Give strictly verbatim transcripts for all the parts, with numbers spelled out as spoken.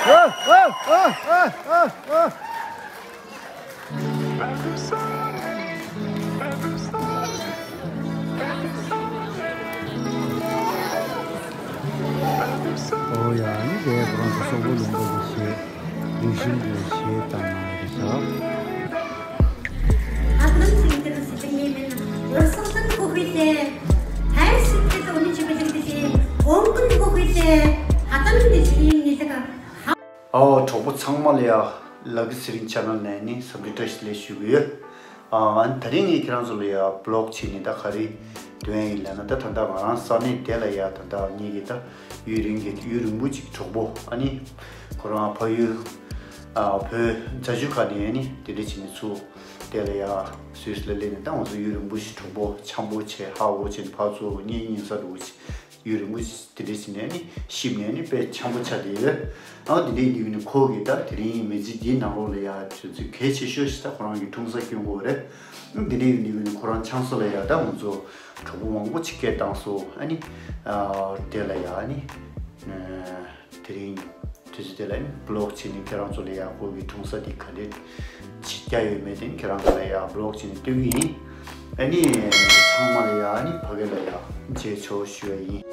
ཨོ་ཡ། ཨ་ནི་དེ་ཁོ་རང་ཚོ་སོག་པོ་ལུང་པ་གི་གཞས། རིག་གཞུང་གི་གཞས་བཏང་གནང་རེད་ཤག་ཧ་ལམ་ཅིག་དེ་རུ་སི་ཏི་ངེས་མེད་ན་འོར་སོང་ཏན་གོ་ཧུའི་ཏེ། ཧའི་སི་ཏི་ཏོ་ནི་ཅི་བ་ཅིག་ཏི་ཤི་ཨོང་ཀུན་གོ་ཧུའི་ཏེ། ཧ་ཏན་ཏི་ཤི་ཡིན་ནི་ཏི་ཀ་ཧ། ཨའོ། གྲོགས་པོ་ཚང་མ་ལ་ཡ་ལག་གི་ཚེ་རིང་ཆེ་ནལ་ནས་ནི་འཚམས་འདྲི་བཀྲ་ཤིས་བདེ་ལེགས་ཞུ་གི་ཡོད། ཨ་ནི་དེ་རིང་ངས་ཁྱེད་རང་ཚོ་ལ་ཡ་བི་ལོག་བྱས་ནས་ད་ག་རེ་སྟོན་ཡིན་ལབ་ན། ད་ད་ལྟ་ང་རང་ས་གནས་དེ་ལ་ཡ་ད་ལྟ་ངེད་ཀྱི་ད་ཡུན་རིང་གི་ཡུན་རིང་པོ་ཅིག་གྲོགས་པོ། ཨ་ནི་ཁོ་རང་ཕ་ཡུལ་ཨ་བོད་རྫ་ཆུ་ཁ་ནས་ཨ་ནི་དེ་འདྲ་བྱས་ནས་ཚུར་དེ་ལ་ཡ་སུད་སི་ལ་སླེབས་ནས་ད་ང་ཚོ་ཡུན་རིང་པོ་ཞིག་གྲོགས་པོ་འཆམ་པོ་བྱས་ཧ་འོ་བྱས་ནས་ཕར་ཚུར་གཉེན་ཉེ་ས་འདྲ་བོ་ཅིག་ཡུན་རིང་པོ་ཞིག་དེ་འདྲ་ཞིག་ནས་ནི་གཤིབས་ནས་ནི་དཔེ་འཆམ་པོ་ཆགས་བསྡད་ཡོད། ཨ་དེ་འདྲ་ཡིན་དུས་ནི་ཁོ་གིས་ད་དེ་རིང་མི་ཚེ་འདིའི་ནང་ལོགས་ལ་ཡ་ཆུ་ཚོད་གལ་ཆེ་ཤོས་ཤིག་ད་ཁོ་རང་གི་འཁྲུངས་ས་སྐྱོན་དགོས་རེད། ཨ་དེ་འདྲ་ཡིན་དུས་ནི་ཁོ་རང་ཆང་ས་ལ་ཡ་ད་ང་ཚོ་གྲོགས་པོ་མང་པོ་ཅིག་སྐད་བཏང་སོང་། ཨ་ནི་ཨ་དེ་ལ་ཡ་ཨ་ནི་ཨ། དེ་རིང་དུས་ཚོད་དེ་ལ་ནི་བི་ལོག་བྱས་ནས་ཁྱེད་རང་ཚོ་ལ་ཡ་ཁོ་གི་འཁྲུངས་ས་དེ་ག་འདྲས་བྱེད་རྒྱུ་ཡོད་མེད་དེ་ནི་ཁྱེད་རང་ཚོ་ལ་ཡ་བི་ལོག་བྱས་ནས་སྟོན་གྱི་ཡིན། ཨ་ནི་ཚང་མ་ལ་ཡ་ཨ་ནི་ཕ་གི་ལ་ཡ་མཇལ་ཆོག་ཞུ་བ་ཡིན།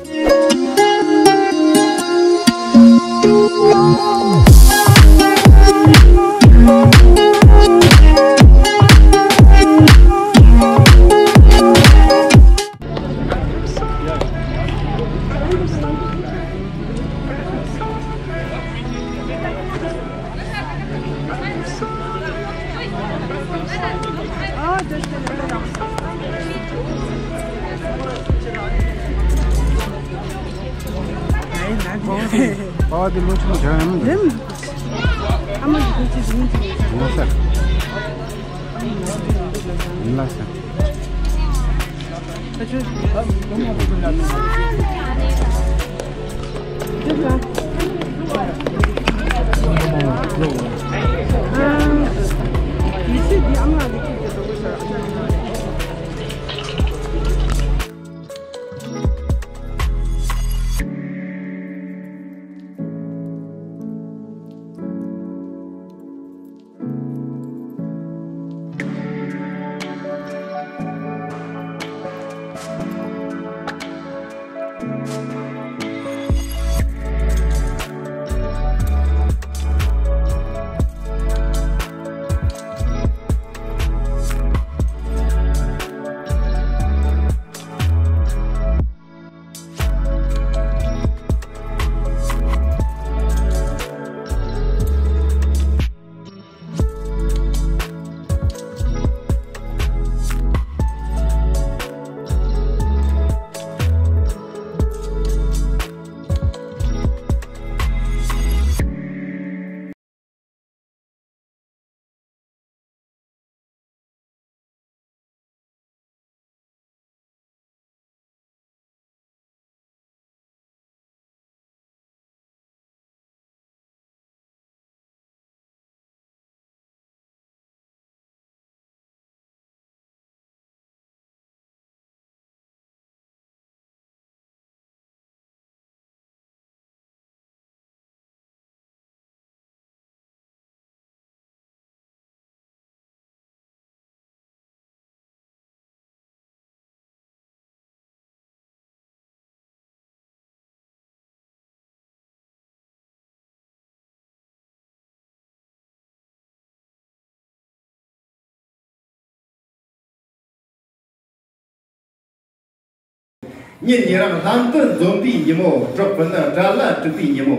ཉིན་ཉེ་རིང་ལྷམ་དུ་འཛོམས་པའི་ཉིན་མོ། གྲོགས་ཕུ་ནུ་དགྲ་ལ་གྲུག་པའི་ཉིན་མོ།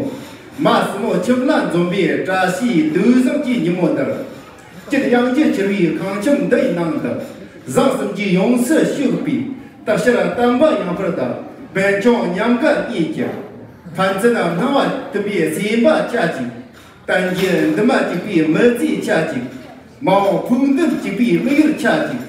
མ་སྲུ་མོ་ཁྱིམ་ལ་འཛོམས་པའི་བཀྲ་ཤིས་དུས་བཟང་གི་ཉིན་མོ་འདིར། དཀྱིལ་ཡང་དཀྱིལ་གྱུར་བའི་ཁང་ཁྱིམ་འདི་ཡི་ནང་དུ། བཟང་གསུམ་གྱིས་ཡོངས་སུ་ཕྱུག་པའི་སྟག་ཤར་དམ་པ་ཡང་ཕུར་དང་། བན་ཆུང་ཉམས་དགའ་གཉིས་ཀྱི་ཕན་ཚུན་སྣང་བ་མཐུན་པའི་སྲིད་པ་ཆ་གཅིག། གཏན་གྱི་འདུན་མ་གཅིག་པའི་མི་ཚེ་ཆ་གཅིག། མ་འོངས་ཕུགས་འདུན་གཅིག་པའི་དམིགས་ཡུལ་ཆ་གཅིག།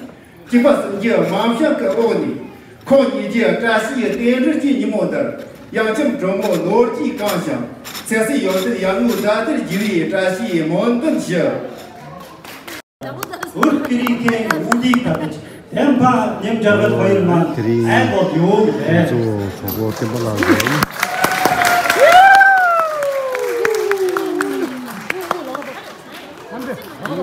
གཅིག་པ་གསུམ་གྱི་མ་བྱང་གི་འོག་ནས། ཁོང་གཉིས་ཀྱི་བཀྲ་ཤིས་རྟེན་འབྲེལ་གྱི་ཉིན་མོ་འདིར། ཡང་ཁྱིམ་གྲོགས་མོ་ནོར་གྱིས་གང་ཞིང་། ཚེ་སྲིད་ཡོན་ཏན་ཡར་ངོའི་ཟླ་ལྟར་རྒྱས་པའི་བཀྲ་ཤིས་སྨོན་འདུན་ཞུ། དེ་རིང་ཁྱེད་ཚོ་གྲོགས་པོ་བསྟན་པ་ལགས་རེད། ཨ་ནི་ཁྱེད་ཚོ་གྲོགས་པོ་བསྟན་པ་ལགས་རེད།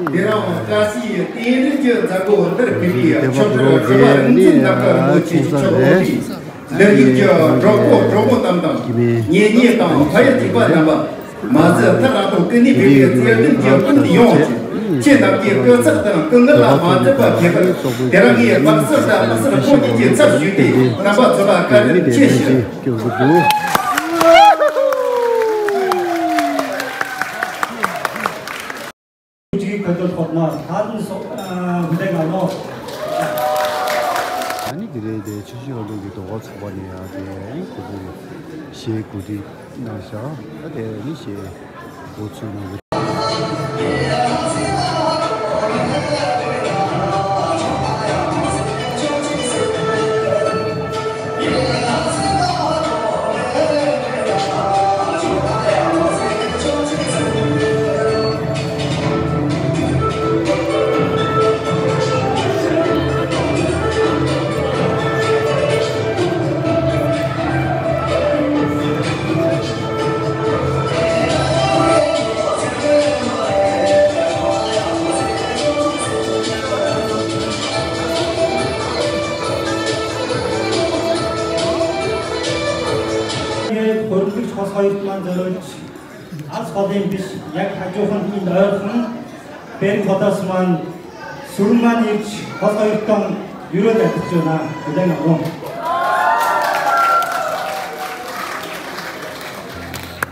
དེ་རིང་བཀྲ་ཤིས་རྟེན་འབྲེལ་གྱི་མཛད་སྒོ་འདིར་ཕེབས་པའི་ཆོས་གྲོགས་ཟུར་པ་རིག་འཛིན་རྣམ་དཀར་རིན་པོ་ཆེ་མཆོག་འོས་པའི་འདིར་ཡོད་ཀྱི་གྲོགས་པོ་གྲོགས་མོ་རྣམས་དང་གཉེན་ཉེ་དང་ཕ་ཡུལ་གཅིག་པ་རྣམ་པ། མ་ཟད་ཐག་རིང་པོ་ཀུན་ནས་ཕེབས་པའི་རྩེ་གདོང་གི་ཀུན་ཏུ་ཡོང་ཞིང་། ཁྱེད་རྣམས་ཀྱི་སྐུ་ཚེགས་དང་སྐུ་ངལ་ལ་མ་འཛེམས་པར་ཕེབས་པར། དེ་རིང་ངས་དམག་སེར་དང་དམག་སེར་ཁོང་གཉིས་ཀྱི་ཚབ་ཞུས་ཏེ་རྣམ་པ་ཚོ་ལ་བཀའ་དྲིན་ཆེ་ཞུ། གཅིག་གི་ཁ་ཐོར་ཐོག་མ་ཐ་དུ་སོགས་ཧུ་དེ་ང་ནོ། ཨ་ནི་དེ་རེད་དེ་ཆུ་ཤུར་ཨ་ལུ་གི་དོ་ཁ་ཚོགས་པ་ནས་ཡང་དེ་ཨ་ནི་གོ་བོ་ཞེས་གོ་སྒྲིག་གནང་བཞག་ད་དེ་ཨ་ནི་ཞེས་འགོ་ཚུགས་གནང་གི། ཁོར་ཡུག་ཆ་ཚང་ཡོད་མ་འདི་རུ། ཨ་ཚོགས་ཐེངས་འདི་ཡག་ཁ་ཅོ་ཧོན་ཨིན་ད་ཧོན། པེར་ཁོ་ད་སུ་མན། སུར་མན་ཡིག་ཁོ་ཚོ་ཡིག་སྟོང་ཡུ་རོ་དང་ཐུག་ཅོ་ན་དེ་ལས་ང་འོང་།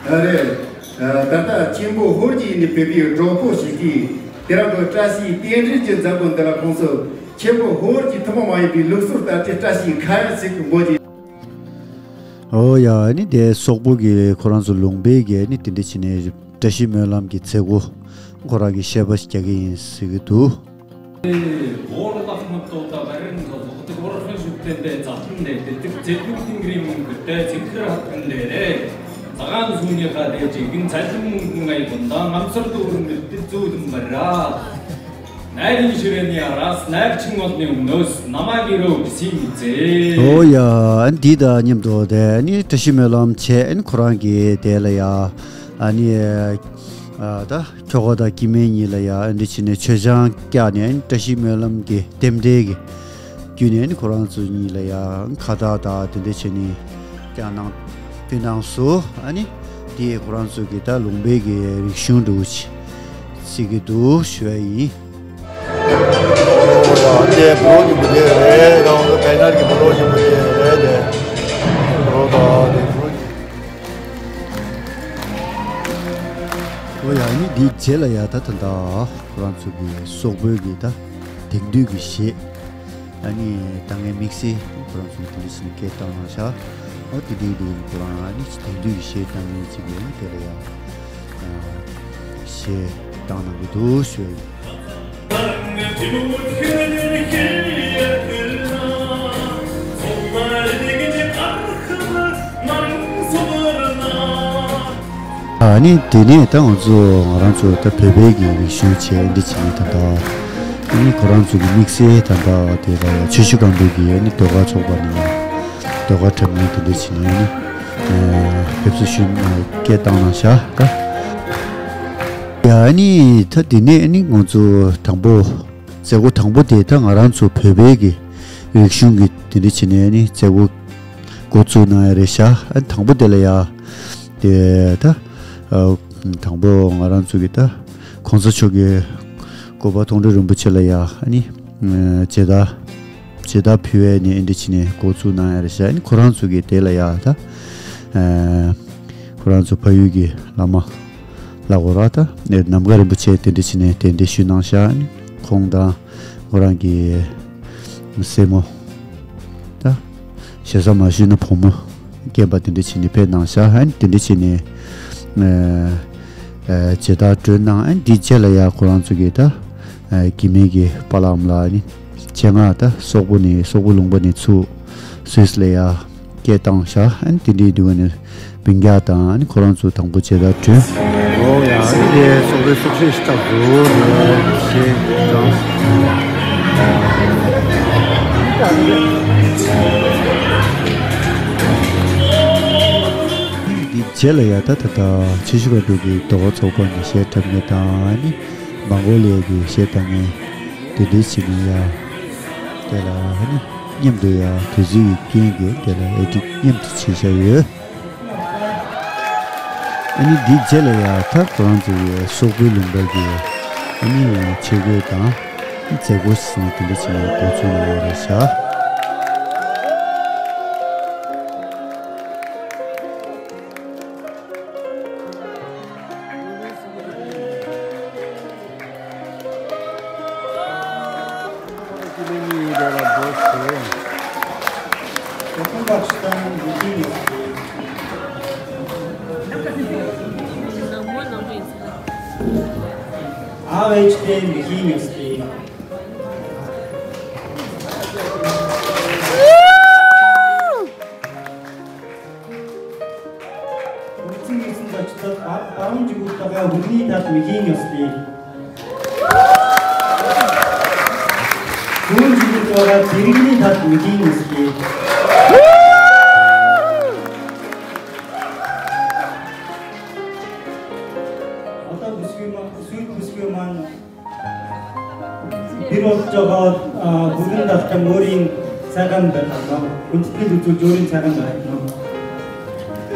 ཨ་རེད། ད་ལྟ་ཆེན་པོ་ཧོར་གྱི་ནི་བོད་པའི་གྲོགས་པོ་ཞིག་གིས་དེ་རང་གི་བཀྲ་ཤིས་རྟེན་འབྲེལ་གྱི་མཛད་སྒོ་འདི་ལ་ཁོང་ཚོ་ཆེན་པོ་ཧོར་གྱི་ཐུན་མོང་མ་ཡིན་པའི་ལུགས་སྲོལ་ལྟར་ཏེ་བཀྲ་ཤིས་ཁ་ཡ་ཟིག་གི་མགོ་གི། ཨོ་ཡ། ཨ་ནི་དེ་སོག་པོ་གི་ཁོ་རང་ཚོ་ལུང་པའི་གི་ཨ་ནི་དེ་འདྲ་བྱས་ནས་བཀྲ་ཤིས་སྨོན་ལམ་གྱི་མཛད་སྒོ་ཁོ་རང་གི་བཤད་པ་ཞིག་རྒྱག་གི་ཡིན་ཟེར་གི་འདུག་ཨོ་ཡ། ཨ་ནི་འདི་དང་མཉམ་དུ་དེ་ཨ་ནི་བཀྲ་ཤིས་སྨོན་ལམ་བྱས། ཨ་ནི་ཁོ་རང་གི་དེ་ལ་ཡ་ཨ་ནི་ཨ་ད་ཁྱོ་ག་དང་སྐྱེ་དམན་གཉིས་ལ་ཡ་ཨ་འདྲ་བྱས་ནས་མཆོད་ཆང་བཀྱགས་ནས། ཨ་ནི་བཀྲ་ཤིས་སྨོན་ལམ་གྱི་རྟེན་འབྲེལ་གྱི་བརྒྱུད་ནས། ཨ་ནི་ཁོ་རང་ཚོ་གཉིས་ལ་ཡ་ཁ་བཏགས་དང་དེ་འདྲ་བྱས་ནས་བཀྱགས་གནང་ཕུལ་གནང་སོང་། ཨ་ནི་དེ་ཁོ་རང་ཚོ་གི་ད་ལུང་པའི་གི་རིག་གཞུང་འདྲ་བོ་ཅིག་བརྩི་གི་འདུག་ཞུ་ཡ་ཡིན། ཨོ་ཡ། འདི་བོད་ཀྱི་མི་སྡེ་རེད། ད་ང་ཚོ་བེ་ནར་གྱི་མི་རོ་ཞིག་མི་སྡེ་རེད་དེ། རོ་ད་དེ་བོད་ཀྱི། ཨོ་ཡ། ཨ་ནི་འདིའི་རྗེས་ལ་ཡ་ད་ད་ད་ཁོ་རང་ཚོ་གི་སོག་པོའི་གི་ད་དེང་དུས་ཀྱི་གཞས། ཨ་ནི་ད་ངའི་དམིགས་བསལ་ཁོ་རང་ཚོ་གི་དེ་འདྲ་ཞིག་སྐད་བཏང་གནང་ཤག་ཨོ་དེ་དུས་དུས་ཁོ་རང་ཨ་ནི་དེང་དུས་ཀྱི་གཞས་བཏང་མཁན་ཅིག་ཡོད་ནི་དེ་ལ་ཡ། གཞས་བཏང་གནང་གི་འདུག་ཞུ་ཡ་ཡིན། ཨ་ནི་དེ་ནས་ད་ང་ཚོ་ང་རང་ཚོ་ད་བོད་པའི་གི་རིག་གཞུང་བྱས་འདི་བྱས་ནས་ད་ལྟ། ཨ་ནི་ཁོ་རང་ཚོ་གི་དམིགས་བསལ་ད་ལྟ་དེ་ལ་ཆུ་བཞི་སྒང་དྲུག་གི་ཨ་ནི་ཟློས་གར་ཚོགས་པ་ནས་ཟློས་གར་འཁྲབ་མཁན་དེ་འདྲ་བྱས་ནས་ཨ་ནི་ཕེབས་བསུ་ཞུ་སྐད་བཏང་གནང་ཤག་ད། ཡ་ཨ་ནི་ད་དེ་ནས་ཨ་ནི་ང་ཚོ་དང་པོ་མཛད་སྒོ་དང་པོ་དེ་ད་ང་རང་ཚོ་བོད་པའི་གི་རིག་གཞུང་གི་དེ་འདྲ་བྱས་ནས་ཨ་ནི་མཛད་སྒོ་འགོ་བཙུགས་གནང་ཡ་རེད་ཤག་ཨ་དང་པོ་དེ་ལ་ཡ་དེ་ད་ཨ་དང་པོ་ང་རང་ཚོ་གི་ད་གོང་ས་མཆོག་གི་གོ་འཕང་མཐོང་གྲོལ་རིན་པོ་ཆེ་ལ་ཡ་ཨ་ནི་མཇལ་དར་མཇལ་དར་ཕུལ་བའི་ནས་ཨ་འདྲ་བྱས་ནས་འགོ་བཙུགས་གནང་ཡ་རེད་ཤག་ཨ་ནི་ཁོ་རང་ཚོ་གི་དེ་ལ་ཡ་ད་ཨ་ཁོ་རང་ཚོ་ཕ་ཡུལ་གི་བླ་མ་ལ་གོ་ར་ད་ནམ་མཁའ་རིན་པོ་ཆེ་དེ་འདྲ་བྱས་ནས་གདན་འདྲེན་ཞུས་གནང་ཤག་ཨ་ནི་ཁོང་དང་ཁོ་རང་གི་སྲས་མོ། ད་ཞེ་ས་མ་ཞུས་ན་བུ་མོ་སྐྱེས་པ་དེ་འདྲ་བྱས་ནས་ཕེབས་གནང་ཤག་ཨ་ནི་དེ་འདྲ་བྱས་ནས་ཨ་ཨ་མཇལ་དར་སྒྲོན་གནང་། ཨ་ནི་དེའི་རྗེས་ལ་ཡ་ཁོ་རང་ཚོ་གི་ད་ཨ་སྐྱེ་དམན་གྱི་པཱ་ལགས་ཨ་མ་ལགས་ཨ་ནི་ཆེད་མངགས་ད་སོག་པོ་ནས་སོག་པོ་ལུང་པ་ནས་ཚུར་སུད་སི་ལ་ཡ་སྐད་བཏང་ཤག་ཨ་ནི་དེ་འདྲའི་དུས་ནས་སྤུན་ཀྱག་དང་ཨ་ནི་ཁོ་རང་ཚོ་དང་པོ་མཇལ་དར་སྒྲོན། ཨོ་ཡ། ཨ་ནི་དེ་སོག་པོའི་སོག་ཤེས་ཤིག་ཏག་ཏུ་ཞེས་དང་། འདི་རྗེས་ལ་ཡ་ད་ད་ད་ཆུ་ཤུར་ཨ་ལུ་གི་ཟློས་གར་ཚོགས་པ་ནས་གཞས་འཁྲབ་མཁན་དང་ཨ་ནི་ མོང་གོ་ལི་ཡ་གི་གཞས་བཏང་མཁན་དེ་འདྲའི་བྱས་ནས་ཡ། དེ་ལ་ཨ་ནི་མཉམ་དུ་ཡ་དུས་ཚོད་ཀྱི་རྐྱེན་གྱིས་དེ་ལ་ཨེ་ཌིཊ་མཉམ་དུ་བྱས་བཞག་ཡོད། ཨ་ནི་འདིའི་རྗེས་ལ་ཡ་ད་ཁོ་རང་ཚོ་ཡི་སོག་པོའི་ལུང་པ་གི་ཨ་ནི་ཆས་གོས་དང་མཛད་སྒོ་སོགས་དེ་འདྲ་བྱས་ནས་འགོ་ཚུགས་གནང་ཡོད་རེད་ཤག I'll explain the king of Spain. Бирок жогоо бүгүн дахта мөрийн цагаан байна. Үндэсний үзүүл жүүрийн цагаан байна.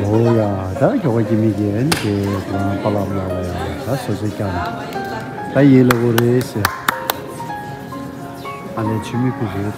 Оо яа, да, жогоо жимиген, ке, план палам лава яа, да, сосо кян. Да, еле горесе. Ане чими кузует.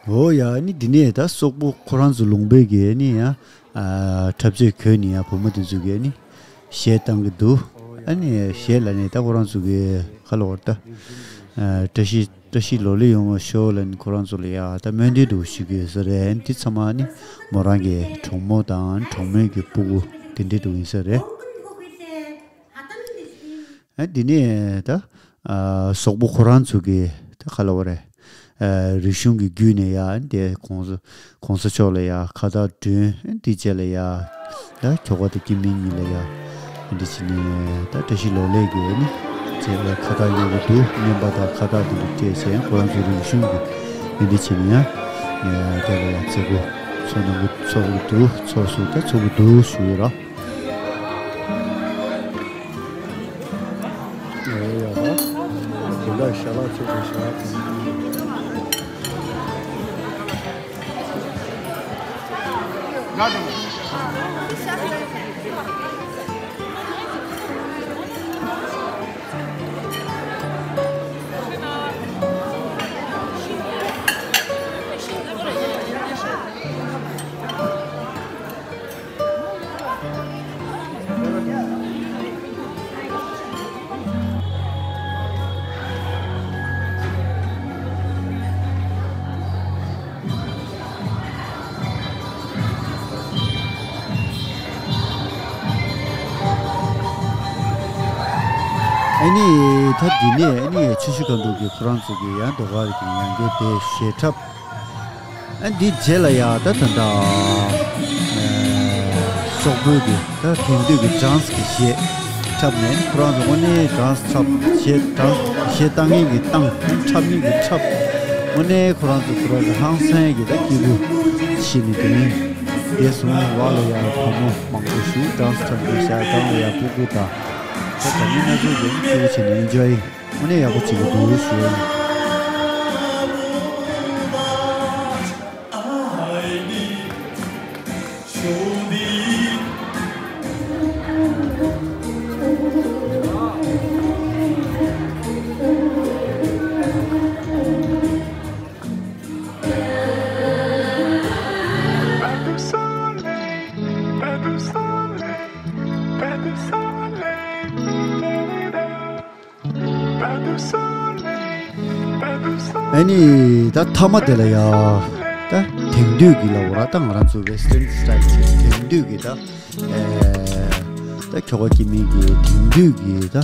འོ་ཡ། ཨ་ནི་འདི་ནས་ད་སོག་པོ་ཁོ་རང་ཚོ་ལུང་པའི་གི་ཨ་ནི་ཡ། ཨ། འཁྲབ་ཆས་གྱོན་ནས་ཡ། བུ་མོ་དེ་ཚོ་གི་ཨ་ནི་གཞས་བཏང་གི་འདུག་ཨ་ནི་གཞས་ལ་ནི་ད་ཁོ་རང་ཚོ་གི་ཁ་ལོ་བར་ད། ཨ། བཀྲ་ཤིས་བཀྲ་ཤིས་ལོ་ལེགས་ཡོང་བ་ཤོག་ལ་ནི་ཁོ་རང་ཚོ་ལ་ཡ་ད་སྨོན་འདུན་འདྲ་བོ་ཞུ་གི་ཡོད་ས་རེད། འདི་ཚང་མ་ནི་མོ་རང་གི་གྲོགས་མོ་དང་གྲོགས་མོའི་གི་སྤུ་གུ་དེ་འདྲ་འདྲ་བོ་ཡིན་ས་རེད། ཨ། འདི་ནས་ད། ཨ། སོག་པོ་ཁོ་རང་ཚོ་གི་ད་ག་ལབ་དགོས་རེད། ཨ། རིག་གཞུང་གི་བརྒྱུད་ནས་ཡ་དེ་གོང་ས་གོང་ས་མཆོག་ལ་ཡ་ཁ་བཏགས་སྒྲོན། དེའི་རྗེས་ལ་ཡ་ད་ཁྱོ་ག་དང་སྐྱེ་དམན་གཉིས་ལ་ཡ་འདི་བྱས་ནས་ད་བཀྲ་ཤིས་ལོ་ལེགས་ཀྱི་ནི་རྗེས་ལ་ཁ་བཏགས་གཡོག་གི་འདུག་སྨན་པ་དང་ཁ་བཏགས་དེ་འདྲ་སྤྲད་བྱས་ཁོ་རང་ཚོའི་རིག་གཞུང་གི་འདི་བྱས་ནས་ཡ་དེ་ལ་ཡ་མཛད་སྒོ་ཚོགས་གནང་གི་ཚོགས་ཀྱི་འདུག་ཚོགས་སུ་ད་ཚོགས་ཀྱི་འདུག་ཞུ་ཡོད་ར། ཨེ་ཡ། དེ་འདྲ་ཞལ་ལག་ཚོས་པའི་ཞལ་ལག་ཚོས། ཨ་ནི་ད་འདི་ནས་ཨ་ནི་ཆུ་བཞི་སྒང་དྲུག་གི་ཁོ་རང་ཚོ་གི་ཡང་ཟློས་གར་གྱི་ཡང་སྐྱོར་དེ་གཞས་འཁྲབ། ཨ། འདིའི་རྗེས་ལ་ཡ་ད་ད་ལྟ་ཨ། སོག་པོའི་གི་ད་དེང་དུས་ཀྱི་ཌན་སི་གི་གཞས་འཁྲབ་ནས་ཁོ་རང་ཚོ་དངོས་གནས་ཌན་སི་འཁྲབ་གཞས་ཌན་སི་གཞས་བཏང་མཁན་གྱི་བཏང་འཁྲབ་མཁན་གྱི་འཁྲབ། དངོས་གནས་ཁོ་རང་ཚོ་ཁོ་རང་ཚོ་ཧང་སངས་ཀྱི་ད་སྐྱིད་པོ་ཞིག་ནས་དེ་ནས་བསྡད་སོང་། བར་ལ་ཡ་བུ་མོ་མང་པོ་ཞིག་ཌན་སི་འཁྲབ་མཁན་ཤར་སྒང་ལ་ཡ་སྤུ་གུ་དང་ད་ད་ནི་སྣ་ཚོགས་ཀྱི་སྐྱིད་པོ་བྱས་ནས་ཨེན་ཇོའི། དངོས་གནས་ཡག་པོ་བྱེད་ཀྱི་འདུག་ཞུ། ཨ་ནི་ད་མཐའ་མ་དེ་ལ་ཡ་ད་དེང་དུས་ཀྱི་ལ་འོ་ར་ད་ང་རང་ཚོ་Western style་བྱས་དེང་དུས་ཀྱི་ད་ཨེ་ད་ཁྱོ་ག་སྐྱེ་དམན་གྱི་དེང་དུས་ཀྱི་ད་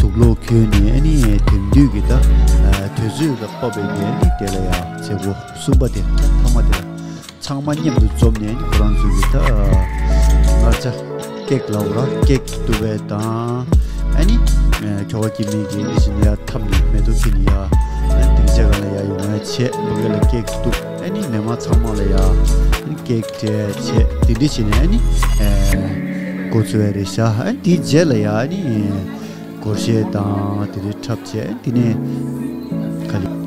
དུག་ལོག་གྱོན་ནས་ཨ་ནི་དེང་དུས་ཀྱི་ད་ཨེ་དུས་ཚོད་ལ་བབས་པའི་གི་ཨ་ནི་དེ་ལ་ཡ་མཛད་སྒོ་གསུམ་པ་དེ་ད་མཐའ་མ་དེ་ལ། ཚང་མ་མཉམ་དུ་འཛོམས་ནས་ཁོ་རང་ཚོའི་གི་ད་ང་ཅག་ཀེག་ལ་འོ་ར་ཀེག་གཏུབ་པའི་དང་ཨ་ནི་ཁྱོ་ག་སྐྱེ་དམན་གྱི་འདི་བཞིན་ཡ་འཐམ་ནས་མེ་ཏོག་ཁྱེར་ནས་ཡ་ཨ་ནི་སྡིངས་ཆ་སྒང་ལ་ཡ་ཡོང་ཡ་བྱས་ཕ་གི་ལ་ཀེག་གཏུབ་ཨ་ནི་མི་མང་ཚང་མ་ལ་ཡ་ཨ་ནི་ཀེག་སྤྲད་བྱས་དེ་འདྲ་བྱས་ནས་ཨ་ནི་འགོ་ཚུགས་ཡ་རེད་ཤག་ཨ་ནི་དེའི་རྗེས་ལ་ཡ་ཨ་ནི། སྒོར་གཞས་དང་དེ་འདྲའི་འཁྲབ་བྱས་དེ་ནས་ག་ལེ།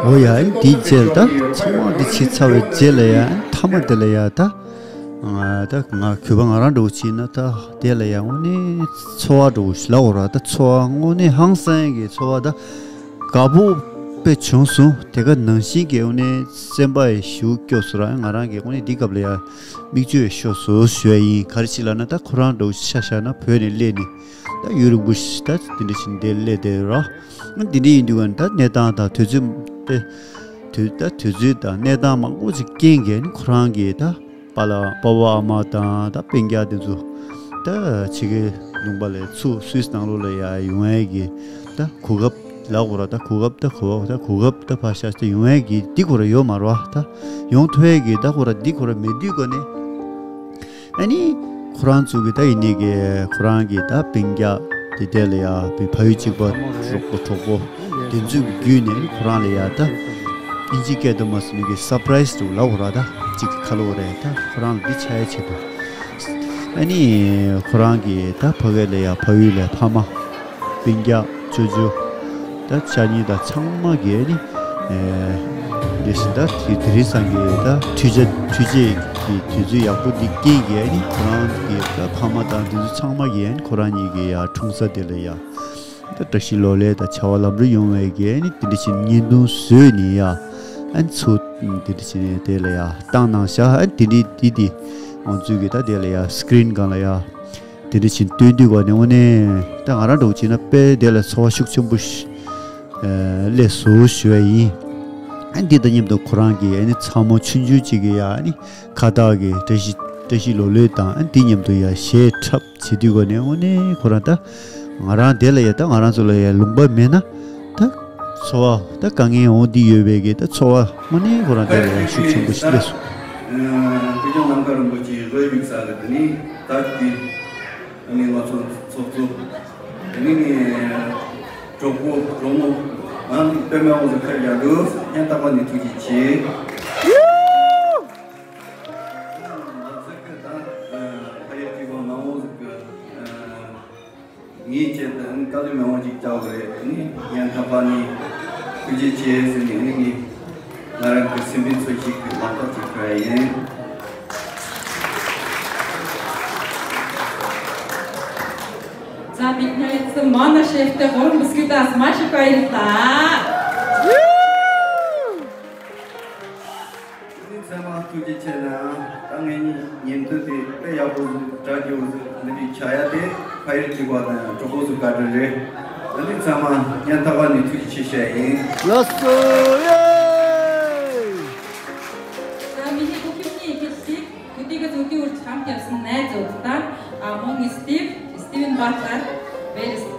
འོ་ཡ། ཨ་ནི་དེའི་རྗེས་ལ་ད་ཚང་མ་འདི་བྱས་ཚར་བའི་རྗེས་ལ་ཡ། ཨ་ནི་མཐའ་མ་དེ་ལ་ཡ་ད། ང་ད་ང་གུས་པ་ང་རང་འདྲ་བོ་བྱས་ན་ད་དེ་ལ་ཡ་དངོས་གནས་ཚོར་བ་འདྲ་བོ་ཞིག་ལབ་དགོས་ར། ད་ཚོར་བ་དངོས་གནས་ཧང་སང་གི་ཚོར་བ་ད་དགའ་པོ་དཔེ་བྱུང་སོང་། དེ་ག་ནང་བཞིན་གྱི་དངོས་གནས་སེམས་པ་ཡི་ཞུ་སྐྱོ་སོང་ར། ང་རང་གི་དངོས་གནས་འདི་སྐབས་ལ་ཡ་མིག་ཆུ་ཡ་ཤོར་སོང་ཞུ་ཡ་ཡིན། ག་རེ་ཞིག་ལབ་ན་ད་ཁོ་རང་འདྲ་བོ་ཆ་བཞག་ན་བོད་ནས་སླེབས་ནས་ད་ཡུན་རིང་པོ་ཞིག་ད་དེ་འདྲ་ཞིག་འདིར་སླེབས་བསྡད་ར། དེ་འདྲ་ཡིན་དུས་ཀ་ནས་ད་གནས་སྟངས་དང་དུས་ཚོད་དེ་དུས་ད་དུས་ཚོད་དང་གནས་སྟངས་མང་པོ་ཞིག་རྐྱེན་གྱིས་ནི་ཁོ་རང་གིས་ད་པཱ་ལགས་པཱ་ཕ་ཨ་མ་དང་ད་སྤུན་ཀྱག་དེ་ཚོ་ད་ཕྱི་རྒྱལ་ལུང་པ་ལ་ཚུར་སུད་སི་ནང་ལོགས་ལ་ཡ་ཡོང་ཡས་ཀྱི་ད་གོ་སྐབས་ལབ་དགོས་ར། ད་གོ་སྐབས་ད་གོ་ད་གོ་སྐབས་ད་ཕར་བཞག་སྟེ་ཡོང་ཡས་ཀྱི་འདི་ཁོ་ར་ཡོད་མ་རེད་བ། ད་ཡོང་ཐུབ་ཡས་ཀྱི་ད་ཁོ་ར་འདི་ཁོ་ར་མེད་དུས་ཀ་ནས། ཨ་ནི་ཁོ་རང་ཚོ་གི་ད་ཡིན་ནའི་གི་ཁོ་རང་གི་ད་སྤུན་ཀྱག་དེ་དེ་ལ་ཡ་བི་ཕ་ཡུལ་གཅིག་པ་གྲོགས་པོ་གྲོགས་པོ་དེ་ཚོ་གི་བརྒྱུད་ནས་ཁོ་རང་ལ་ཡ་ད་ཨིན་ཇི་སྐད་དུ་མ་སོང་ནི་གི་སར་པ་རའི་སི་འདྲ་བོ་ལབ་དགོས་ར། ད་གཅིག་གི་ཁ་ལོ་རེད། ད་ཁོ་རང་ལ་འདི་ཆགས་ཡ་ཆེད་དུ། ཨ་ནི་ཁོ་རང་གི་ད་ཕ་གི་ལ་ཡ་ཕ་ཡུལ་ལ་ཕ་མ། སྤུན་ཀྱག་ཅོ་ཅོ། ད་ཅག་གཉིས་དང་ཚང་མ་གིས་ནི། ཨེ། དེ་བཞིན་ད་དེ་དེ་རིང་སང་གི་ད་འཕྲུལ་ཆས་འཕྲུལ་ཆས་ཀྱི་དུས་ཚོད་ཡག་པོ་འདི་རྐྱེན་གྱིས་ནི་ཁོ་རང་གི་ད་ཕ་མ་དང་དེ་ཚོ་ཚང་མ་གིས་ནི་ཁོ་རང་གཉིས་ཀྱི་ཡ་འཁྲུངས་ས་དེ་ལ་ཡ། ད་བཀྲ་ཤིས་ལོ་ལེགས་དང་བྱ་བ་ལམ་འགྲོ་ཡོང་བའི་གི་ནི་དེ་འདྲ་ཞིག་བརྙན་ཐུང་བཟོས་ནི་ཡ། ཨ་ནི་ཚུར་དེ་འདྲ་ཞིག་ནི་དེ་ལ་ཡ་བཏང་གནང་ཤག་ཨ་ནི་དེ་འདྲ་དེ་དེ་ང་ཚོའི་གི་ད་དེ་ལ་ཡ་སི་ཀི་རིན་སྒང་ལ་ཡ། དེ་འདྲ་བཞིན་སྟོན་དུས་ག་ནས་དངོས་གནས་ད་ང་རང་འདྲ་བོ་བྱས་ན་དཔེ་དེ་ལ་ཚོར་བ་ཤུགས་ཆེན་པོ་ཞིག་ཨ་སླེབས་སོང་ཞུ་བ་ཡིན། ཨ་འདི་དང་མཉམ་དུ་ཁོ་རང་གི་ཨ་ནི་ཚ་མོ་ཆུང་ཆུང་གཅིག་གི་ཡ་ཨ་ནི་ཁ་བཏགས་ཀྱི་བཀྲ་ཤིས་བཀྲ་ཤིས་ལོ་ལོན་དང་ཨ་འདི་མཉམ་དུ་ཡ་གཞས་འཁྲབ་བྱེད་དུས་ག་ནས་དངོས་གནས་ཁོ་རང་ད་ང་རང་དེ་ལ་ཡ་ད་ང་རང་ཚོ་ལ་ཡ་ལུང་པ་མེད་ན་ད། ཚོར་བ་ད་དཀའ་ངལ་འོང་འདི་ཡོད་པའི་གི་ད་ཚོར་བ་དངོས་གནས་ཁོ་རང་དེ་ལ་ཡང་ཤུགས་ཆེན་པོ་ཞིག་སླེབས་སོང་། བོད་ལྗོངས་ནམ་མཁའ་རིན་པོ་ཆེའི་རོལ་ཡུག་ས་ལ་དེ་ནི་ད་ཀྱི་ཨ་ནི་ང་ཚོ་ཚོགས་གཙོ་དེ་ནི་ནི་གྲོགས་པོ་གྲོགས་མོ་ང་ནི་པད་མ་འོད་ཟེར་ཁ་རྒྱག་འདུག་སྙན་ཐག་པ་ནས་ཐུགས་རྗེ་ཆེ། ང་ཚོ་གི་ད་ཕ་ཡུལ་གཅིག་པ་ནང་འོག་ཟིག་གི་ངའི་ཆེད་དུ་ནི་དཀའ་ལས་མང་པོ་ཅིག་བརྒྱབ་པ་རེད། ནི་ཡང་དག་པ་ནི་ཐུགས་རྗེ་ཆེ་ཟེར་ནས་ནི་ངས་ང་རང་གི་སེམས་པའི་ཚོར་ཤེས་ཀྱི་ལམ་ཁ་ཅིག་ཕུལ་བ་ཡིན། Забитнается Маша Евтыгон, Бускитас, Маша Кайрта. ཚང་མ་ཐུགས་རྗེ་ཆེ་ན། ད་ངེད་གཉིས་ཉིན་དུ་དེ་དཔེ་ཡག་པོ་ཟིག་དགྲ་རྒྱུ་ཟིག་འདི་འདྲའི་ཆ་ཡ་དེ་ཕ་ཡུལ་གཅིག་པ་དང་གྲོགས་པོ་ཚོ་བཀའ་དྲིན་རེད། ད་ནི་ཚང་མ་སྙན་ཐག་པ་ནས་ཐུགས་རྗེ་ཆེ་ཞུ་ཡ་ཡིན། ལགས་སོ། ཡེ། ད་མི་ནི་ཀུ་ཀི་ནི་ཀི་སི་ཀུ་ཏི་ཀ་ཙུ་ཏི་ཨུར་ཆམ་ཀྱ་སུ་ནེ་ཙོ་ཏ་ཨ་མོ་ངི་སྟིབ་སྟིབ་ཨིན་བྷ་ཐར་བེ་རི་སི།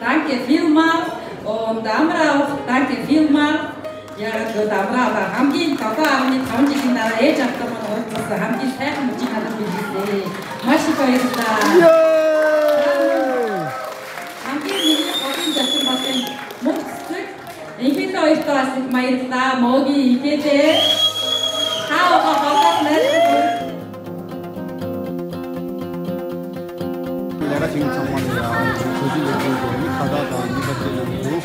Danke vielmals und Amra auch, danke vielmals. Ja, gut, Amra, aber haben die Papa auch nicht haben die Kinder eh schon kommen und das haben die Sachen mit Kindern mit die Maschi Koyuta. Ja. Haben die mir auch in der Zimmer den Mund zurück. Ich bin euch da, sind meine da, Mogi, Ikete. Ciao, Papa, Papa, merci. ལས་ཀ་བྱེད་མཁན་ཚང་མ་ལ་ཡང་གྲོས་གཞི་ལས་དོན་དེ་ནི་ཁ་བརྡ་དང་གཉིས་ཀ་བྱེད་གནང་གི་འདུག